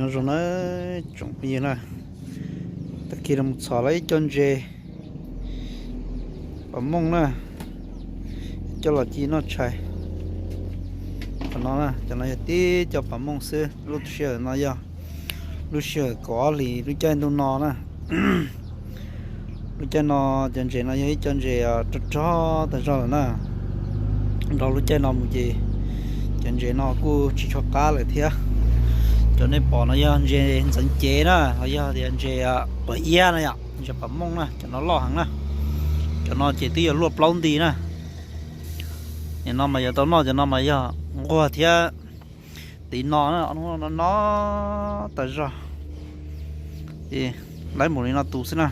Nyob zoo na tsoom phooj ywg na, tag kis los mus txhom lawm ib co ntses pas mooj na, coj los ci noj tshais. Qhov no na, cov no yog tib co pas mooj xwb. Lub sij hawm no yog lub sij hawm kaum ob hlis lub caij ntuj no na. Lub caij no cov ntses no yog ib co ntses rog rog tag zog lawm na. Dhau lub caij no mus ces cov ntses no kuj tsis tshua qab lawm thiab. Cov nej pom no yog ntses ntxeev cev na, los yog tias ntses quav iab na yom, ntses pas mooj na, cov no loj heev na. Cov no ces twb yuav luaj plaub nti na. Nim no mas yuav tau noj, cov no mas yog nquag thiab tiv no na, no no tag zog. Ces laib mus li no tus xwb na,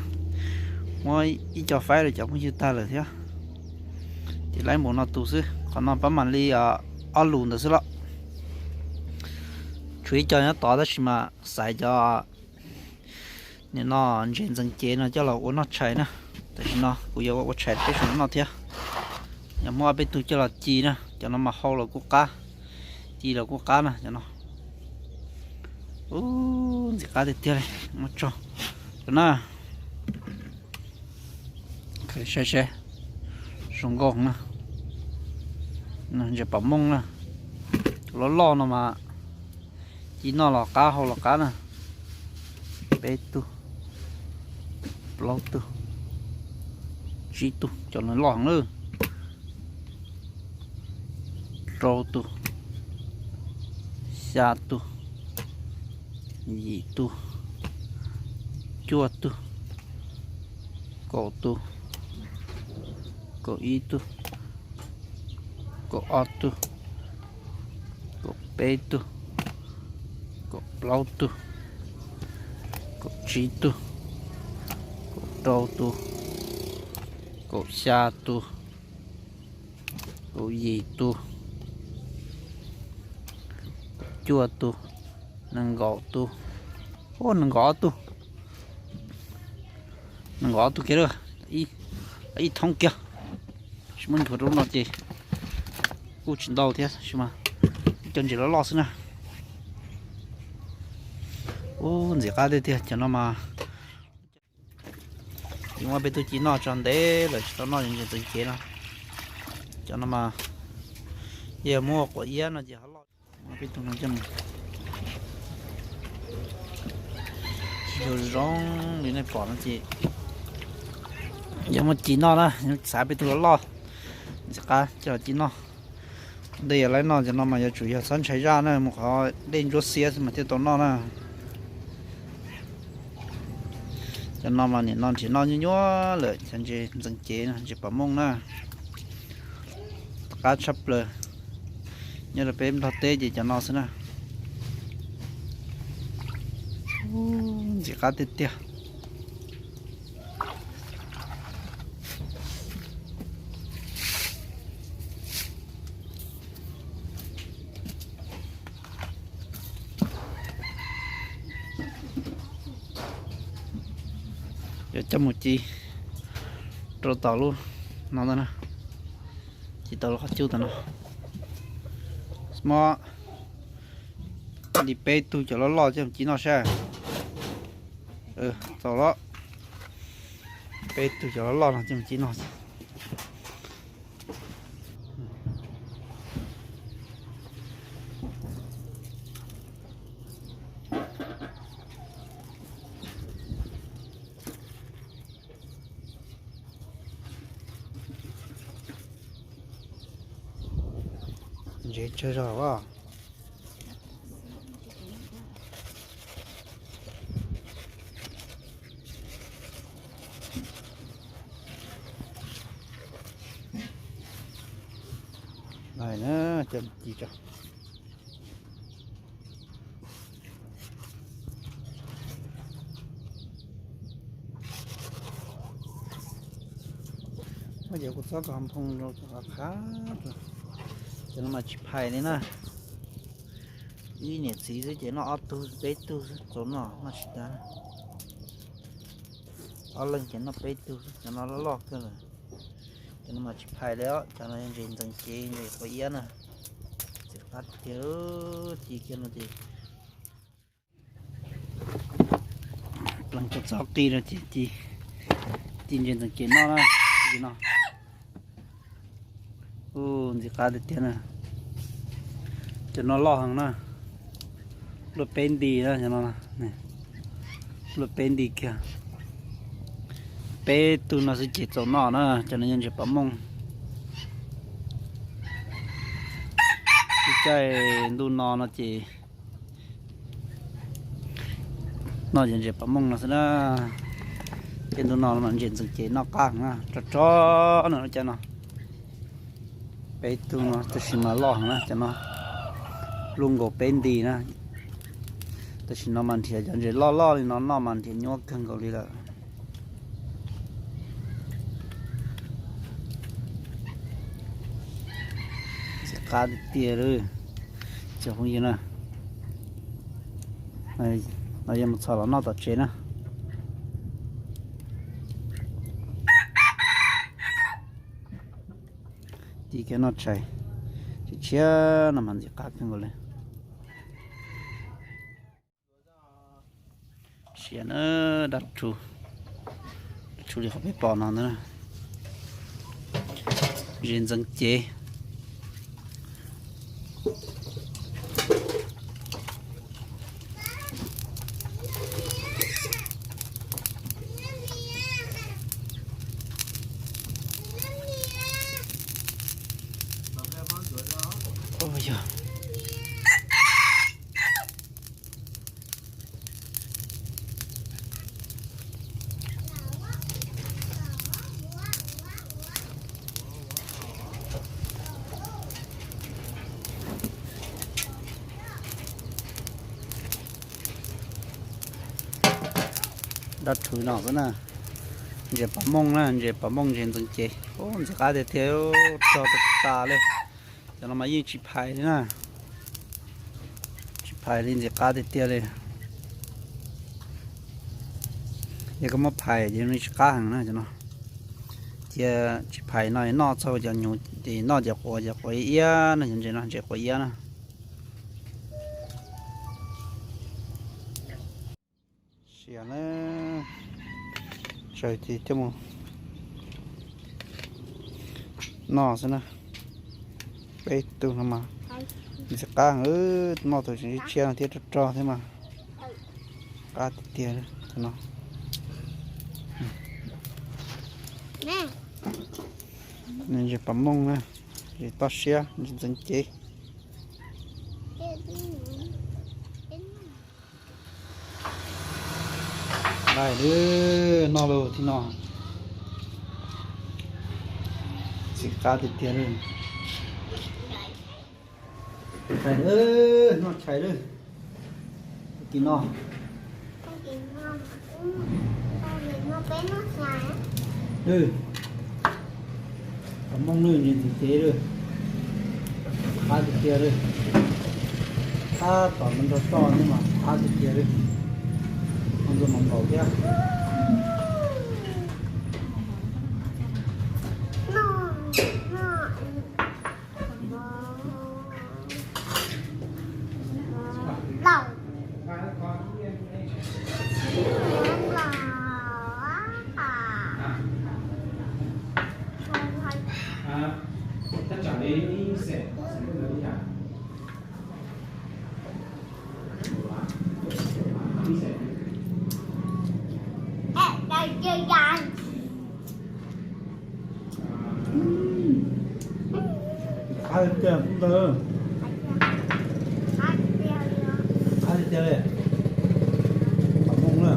muab ib co faib rau cov phooj ywg tag lawm thiab. Ces laib mus no tus xwb, qhov no pab mam li ob lus ntawd xwb los. Tshuav ib co nyob tod tab sis mas xaiv cov nim no ntses ntxeev cev no coj los ua noj tshais na. Tam sim no kuv yuav ua tshais peb sawv daws noj thiab. Yog muab ob peb tug coj los ci na, cov no mas hau los kuj qab, ci los kuj qab na cov no. Ub, ntxim qab tiag tiag li, muab tso rau na. Saib seb, zoo nkauj na. Ntses pas mooj na, loj loj no mas ci noj los qab hau los qab na. Peb tug, plaub tug, tsib tug, cov no loj heev lawm. Rau tug, xya tug, yim tug, cuaj tug, kaum tug, kaum ib tug, kaum ob tug, kaum peb tug, kaum plaub tug, kaum tsib tug, kaum rau tug, kaum xya tug, kaum yim tug, kaum cuaj tug, nees nkaum tug. Ub, nees nkaum ob tug, nees nkaum ob tug kiag lawm, ib thoob kiag. Tsis muab nthuav rau no ces kuj tsis ntau thiab sis mas ib co ntses loj loj xwb na. Ub, ntxim qab tiag tiag cov no mas. Ces muab peb tug ci noj tso ntev lawm tsis tau noj ntses ntxeev cev no. Cov no mas yog muab ua quav iab no ces ho loj. Muab peb tug no coj mus, zoo zoo li nej pom no ces yog muab ci noj na, xav peb tug loj loj, ntxim qab coj los ci noj. Ntej yog laib noj cov no mas yuav tsum yog txhob ntshai zaj na, mus qhov dej ntsuab xiab xwb mas thiaj tau noj na. Cov no mas nim no nrhiav noj nyuaj nyuaj lawm, cov ntses ntxeev cev no, ntses pas mooj na. Qab tshaj plaws, nyob rau peb Nplog teb ces cov no xwb na. Ntxim qab tiag tiag. Yuav coj mus ci rau tom lub no ntag na, ci tau lub qhov cub tom no. Muab li peb tug cov loj loj coj mus ci noj saib. Txaus los, peb tug cov loj loj no coj mus ci noj. Ntses tsawg zog as. Coj ci tso. Muab cov kua txob ko nphoo rau kom qab qab, cov no mas tsis phais li na. Ib niam txiv xwb ces noj ob tug peb tug xwb, txaus noj noj tsis tag. Ob leeg ces noj peb tug xwb, cov no loj loj kawg lawm. Cov no mas tsis phais li os, cov no yog ntses ntxeev cev, ntses quav iab na. Txiv qab tiag, ci kiag no ces Pleev tau txoj qis no ces ci ntses ntxeev cev noj na. Ub, ntxim qab tiag tiag na. Cov no loj heev na. Luaj peb nti na, cov no luaj peb nti kiag. Peb tug no xwb ces txaus noj na, cov no yog ntses pom mooj. Tib caij ntuj no no ces noj cov ntses pom mooj no xwb na. Ces ntuj no mas ntses ntxeev cev noj qab heev na, rog rog no cov no. Peb tug no tab sis mas loj heev na cov no. Luaj nkaus peb nti na. Tam sim no mas nrhiav cov ntses loj loj li no noj mas nrhiav nyuaj kawg nkaus li lawm. Ntxim qab tiag tiag li. Cov phooj ywg na, no yog mus txhom los noj tom tsev na. Ci kiag noj tshais, tshiab tshiab no mas ntxim qab kawg nkaus li. Siav na, dab rhuv, dab rhuv li qhov peb pom no ntag na. Ntses ntxeev cev. Yog dab rhuv no xwb na. Ntses pom mooj na, ntses pom mooj ntses ntxeev cev. Ub, ntxim qab tiag tiag, rog tas tas li. Cov no mas yeej tsis phais li na. Tsis phais li, ntxim qab tiag tiag li. Yog koj muab phais ces nws tsis qab heev na cov no. Cia tsis phais no noj txog cov nyuv ces noj cov quav, cov quav iab na, cov ntses no ntses quav iab na. Siav na, tsaws ces coj mus noj xwb na. Peb tug no mas ntxim qab heev, noj tau tseem tshiab no thiab, rog rog thiab mas qab tiag tiag no. Ntses pom mooj na, ntses toj siab, ntses ntxeev cev. Laij lawm, noj lawm thiab no. Ntxim qab tiag tiag li. Tshais lawm, noj tshais lawm. Kis no. Pom mooj lawm, ntses ntxeev cev lawm. Qab tiag tiag li. Tab tom nrog roj thiab mas qab tiag tiag li. Ntxuag mos npaum thiab. Qab tiag tiag ntawd. Qab tiag tiag li. Pom mooj na.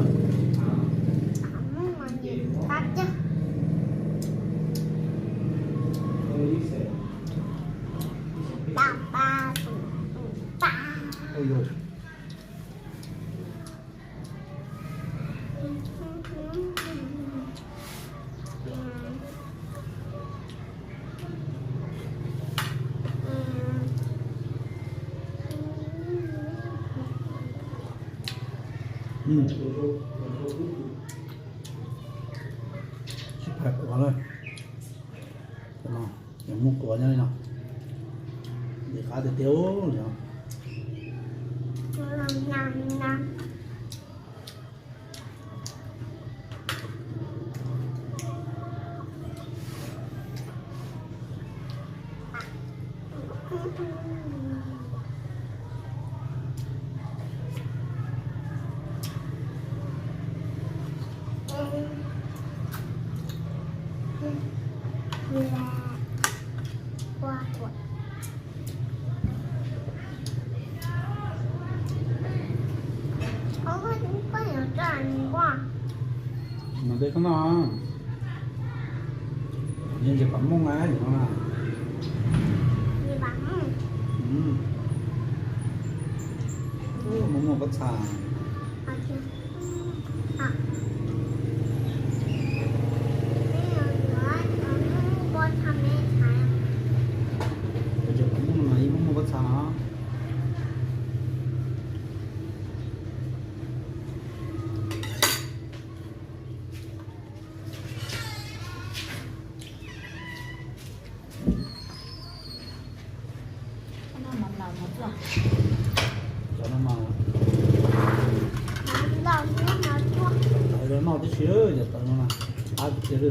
Ui yog. Sib phais quav na. Cov no, cov muaj quav nyob li no. Ntxim qab tiag tiag li no. Cov no, cov no, cov no. Mas peb koj noj, ntses pam mooj na, yog no na. Mooj muaj pob txha. Ntses pam mooj no ib mooj muaj pob txha os. Cov no mas tawv los noj tib si, cov tawv no na, qab tiag li.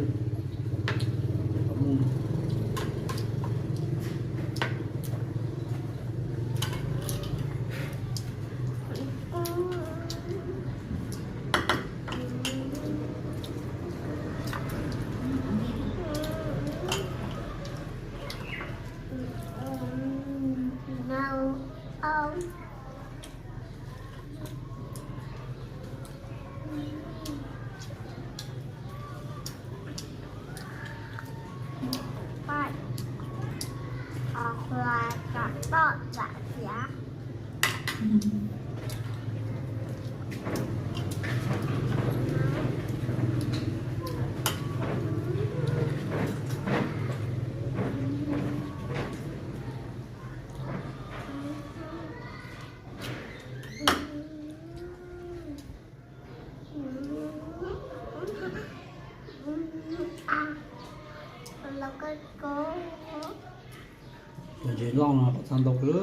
Cov ntses loj no pom txha ntau kawg.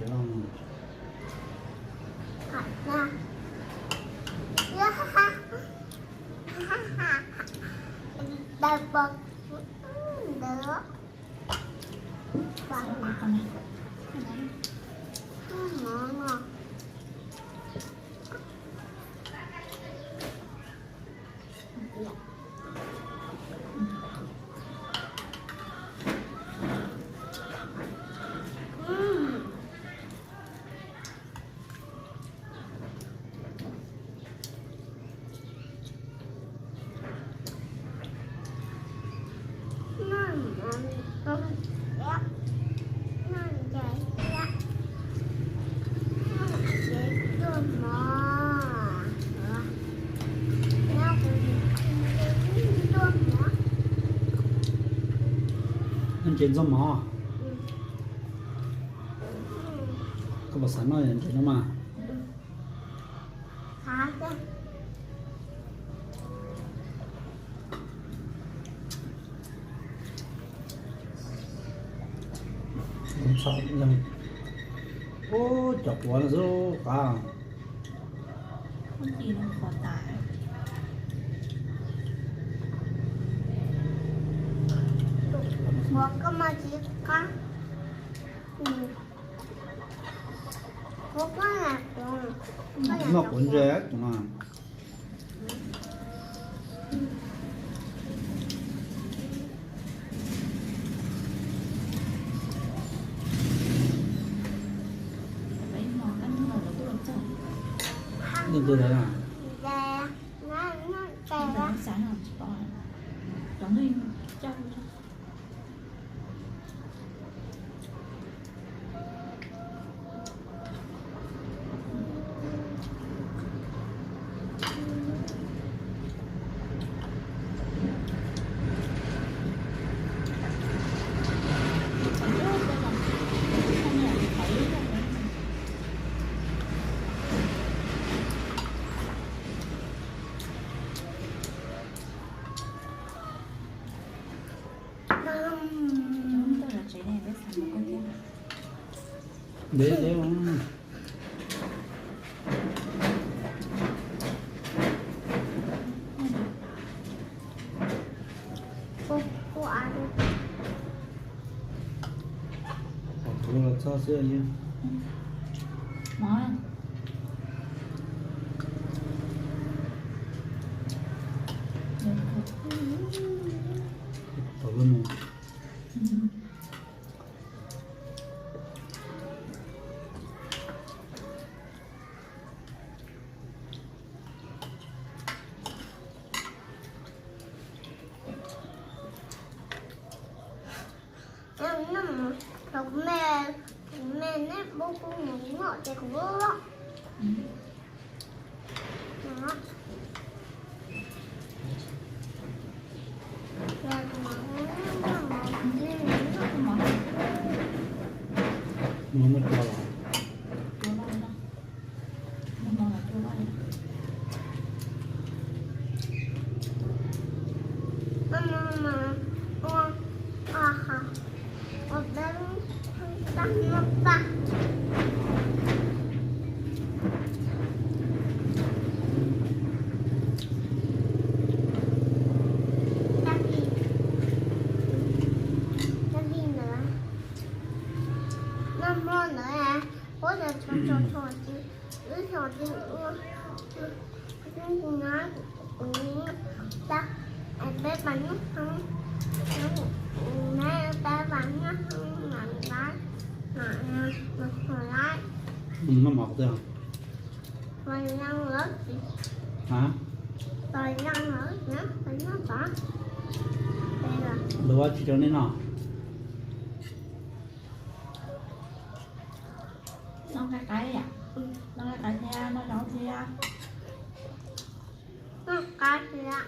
Ntses loj no. Noj ntses ntxuag mov. Koj puas xav noj ntses no mas? Ub, cov quav no xwb qab. Noj quav ntses tus no. Leej twg lawm na? Deb deb. Los txog xwb. Tau lub mus. Tus me, tus me neb pub kuv mus noj ces kuv loj. Noj mov ntawd, ua tso tso tso, wb tso tso ua, kuv na, kuv ta, peb pas nyob hauv, peb pas nyob hauv mam lab, mam, mam lab. Noj mov twg? Pas zoo lawm, pas zoo lawm, pas nyob tod. Lub tsis rau nej noj. Noj qaib qaib, noj qaib qaib thiab noj zaub thiab. Noj qab thiab.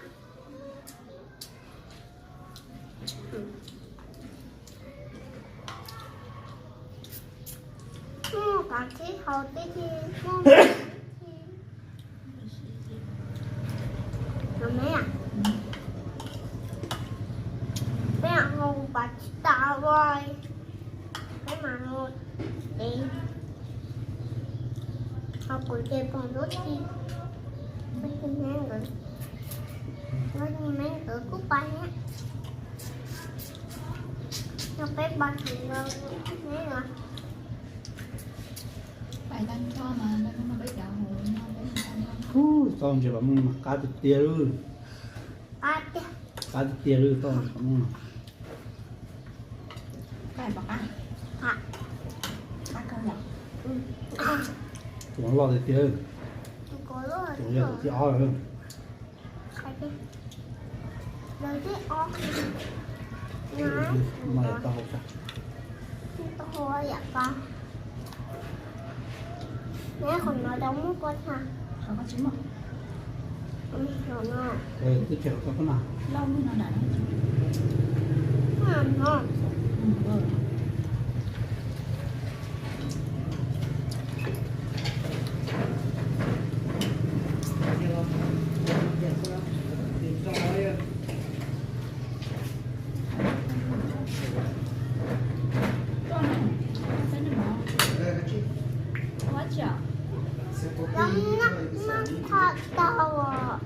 Muaj kav tsij haus tib si, muaj kav tsij. Los me, peb haus kav tsij tas ua, peb mam mus es haus kuv ces pom lub tsis, lub tsis me nkawd, lub tsis me nkawd kuj pais thiab. Yog peb pais heev los me los. Ub, tau ntses pom muaj mas qab tiag tiag li. Qab tiag. Qab tiag tiag li, tau ntses pom muaj. Qab, qab kawg yom. Tus loj tiag tiag. Tus yog tus thib ob lawm. Tus thib ob. Mas tau hau, tau hau yam ko. Neb qhov no tau muaj kua txha. Qhov ko tsis muaj. Qhov no. Twb tsis qhov ko na. Lauj, muaj no nram no. Muaj no. Ua tsi? Ua tsi? Noj, noj tau os.